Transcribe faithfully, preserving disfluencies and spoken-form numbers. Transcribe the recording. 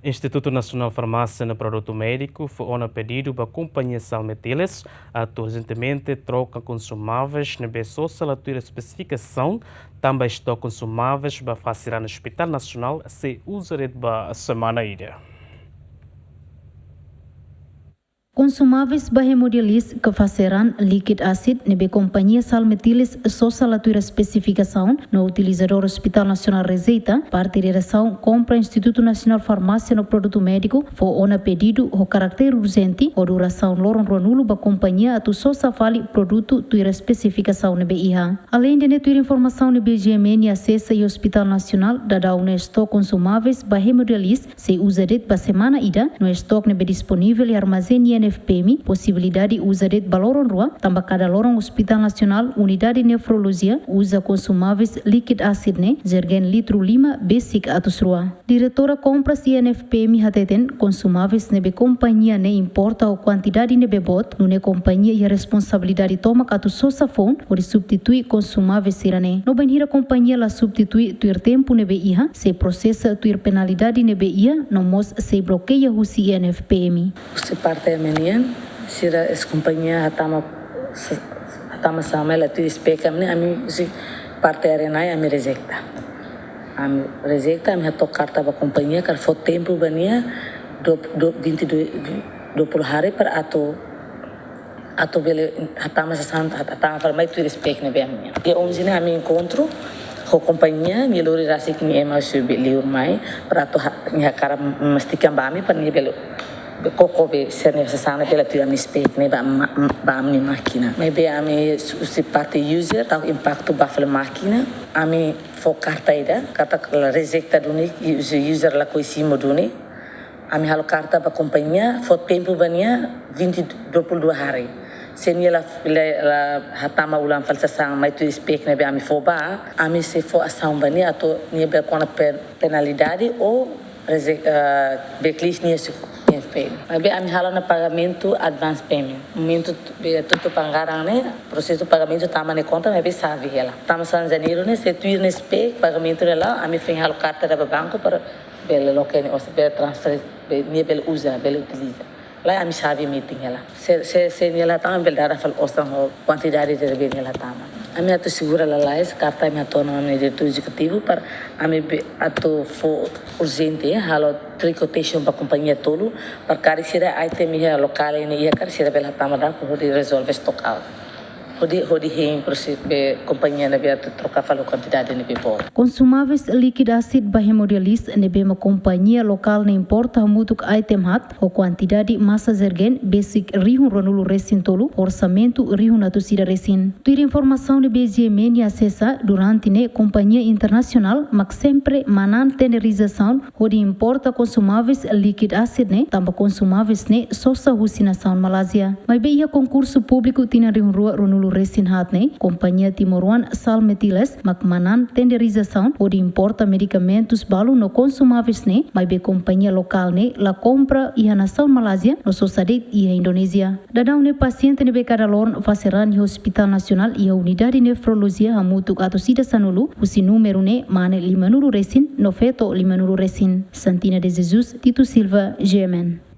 Institutu Nasionál Farmásia no Produtu Médiku fó ona pedidu ba kompañia Salmetilis atu urjentemente troka konsumáveis ne'ebé sosa la tuir espesifikasaun, tanba estok konsumáveis ba fase raan Hospitál Nasionál sei uza de'it ba semana ida. Konsumáveis ba hemodiálise ka fase raan liquid acid ne'ebé kompañia Salmetilis sosa la tuir espesifikasaun no utilizadór Hospitál Nasionál rejeita, parte diresaun kompra Institutu Nasionál Farmásia no Produtu Médiku fó ona pedidu ho karáter urjente ho durasaun loron ruanulu ba kompañia atu sosa fali produtu tuir espesifikasaun ne'ebé iha. Aleinde ne'e, tuir informasaun ne'ebé GMN asesa iha Hospitál Nasionál, daudaun ne'e estok konsumáveis ba hemodiálise sei uza de'it ba semana ida, no estok ne'ebé disponivel iha armazén I N F P M, posibilidade uza de'it ba loron rua, tanba kada loron Hospitál Nasionál, Unidade Nefrolojia, uza konsumáveis liquid acid ne'e, jergen litru lima besik atus rua. Diretora Kompras I N F P M hateten, konsumáveis ne'ebé kompañia ne'e importa ho kuantidade ne'ebé boot, nune'e kompañia iha responsabilidade tomak atu sosa foun hodi substitui konsumáveis sira-ne'e. No bainhira kompañia la substitui tuir tempu ne'ebé iha, sei prosesa tuir penalidade ne'ebé iha, no mós sei blokeia husi I N F P M. Husi parte ami-nian, sira es kompañia hatama, hatama sasán mai la tuir spek ami-nian, ami husi parte R N I ami rejeita. Ami rejeita, ami hato'o karta ba kompañia, karik fó tempu ba nia, do, do, vinte e dois, dua puluh hari para atu, atu bele hatama sasán, hat-, hatama fali mai tuir spek ne'ebé ami-nian. Dia onze ne'e ami enkontru ho kompañia, nia lori rasik nia ema husi liur mai, para atu ha-, nia hakarak memastikan ba ami, para nia bele koko be sira-nia sasán ne'e bele tuir ami-nia spek ne'e ba ma-, ba ami-nia mákina. Maibé ami husi parte user, tau impaktu ba fali mákina, ami fó karta ida, karta la rejeita duni, user, user lakohi simu duni. Ami halo karta ba kompañia, fó tempu ba nia vinte, dua puluh dua hari. Se nia la, la, la hatama ulang fali sasán mai tuir spek ne'ebé ami fó ba, ami sei fó asaun ba nia atu nia bele kona pe-, penalidade ou reje-, eh, blacklist nia husi I N F P M. Maibé ami halo ona pagamentu advance payment. Momentu tu-, be, tutu panggaran ne'e, prosesu pagamentu tama nia konta, maibé xave hela. Tama sasán Janeiru ne'e, se tuir nia spek, pagamentu ne'e la'o, ami foin halo karta ida ba banku para bele loke nia, ou seja, bele transfere, be, nia bele uza, bele utiliza. Lae, ami xave meeting hela. Se, se, se nia la hatama, bele dada fali osan ho kuantidade ne'ebé nia la hatama. Ami atu asegura lalais, karta ami hato'o ona ami-nia diretór ezekutivu para ami be-, atu fó urjente, eh, halo trick quotation ba kompañia tolu, para karik sira item iha lokál ne'e iha karik sira bele hatama ida hodi rezolve stock out. Hodi, hodi hein prosesu be kompañia ne'ebé atu troka fali kuantidade ne'ebé boot. Konsumáveis liquid acid ba hemodiálise ne'ebé mak kompañia lokál ne'e importa hamutuk item haat ho kuantidade masa jergen besik rihun ruanulu resin tolu, orsamentu rihun atus ida resin. Tuir informasaun ne'ebé GMN asesa, durante ne'e kompañia internasionál mak sempre manán tenderizasaun hodi importa konsumáveis liquid acid ne'e, tanba konsumáveis ne'e sosa husi nasaun Malázia. Maibé iha konkursu públiku tinan rihun rua ruanulu resin haat ne'e, kompañia timoroan Salmetilis mak manán tenderizasaun hodi importa medikamentus balu no konsumáveis ne'e, maibé kompañia lokál ne'e la kompra iha nasaun Malázia no sosa de'it iha Indonézia. Daudaun ne'e pasiente ne'ebé kada loron fase raan iha Hospitál Nasionál iha Unidade Nefrolojia hamutuk atus ida sanulu, husi númeru ne'e mane limanulu resin no feto limanulu resin. Santina de Jesus, Tito Silva, GMN.